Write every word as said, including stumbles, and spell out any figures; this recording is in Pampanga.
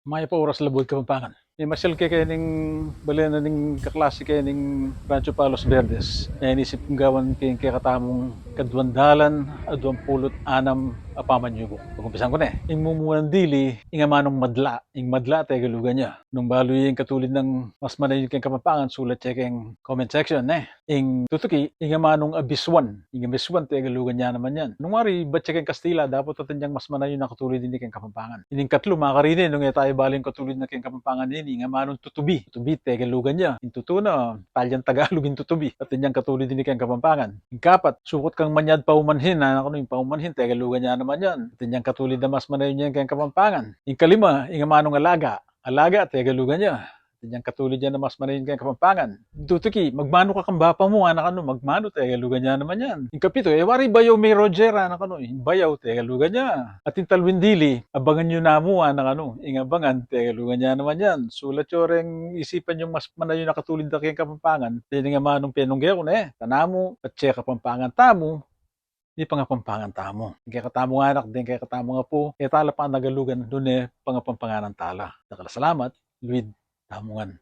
Mayap a oras, Labuad Kapampangan. Memasyal ke keni king bale na ning kaklasi ke ning Rancho Palos Verdes. E, inisip kung gawan ke ing kekatamung kaduang dalan aduang pulu't anam a pamanyubuk. Pagumpisan ku ne. Ing mumunang dili, ing amanung madla. Ing madla, Tegalugan ya. Nung balu ye ing katulid nang mas manayun keng Kapampangan, sulat ye keng comment section, ne? Ing tutuki, ing amanung abisuan. Ing abisuan, Tegalugan ya naman yan. Nung wari, bat ye keng Kastila, dapot atin yang mas manayun a katulid ini keng Kapampangan. Ining katlu, makarine, nung e tayu bale ing katulid na keng Kapampangan ini, ing amanung tutubi. Tutubi, Tegalugan ya. Ing tutu na, Italian Tagalog ing tutubi. Atin yang katulid ini keng Kapampangan. Ing kapat, sukut kang manyad paumanhin, anak nu, ing paumanhin, Tegalugan ya naman yan. Atin yang katulid na mas manayun yan keng Kapampangan. Ing kalima, ing amanung alaga. Alaga, Tegalugan ya. Atin yang katulid yan na mas manayun keng Kapampangan. Tutuki, magmanu ka kang bapa mu, anak nu, magmanu, Tegalugan ya naman yan. Ing kapitu, e wari bayaw me Roger, anak nu, ing bayaw, Tegalugan ya. At ing talwing dili, abangan yu namu, anak nu, ing abangan, Tegalugan ya naman yan. Sulat yu reng isipan yung mas manayun a katulid da keng Kapampangan. Deni ing amanung penungge ku ne, tanamu, patse Kapampangan tamu, mipangapampangan tamu. Deng kekatamung anak, deng kekatamung apu, e tala panagalugan, nune pangapampanganan tala. Dakal a salamat, luid tamu ngan.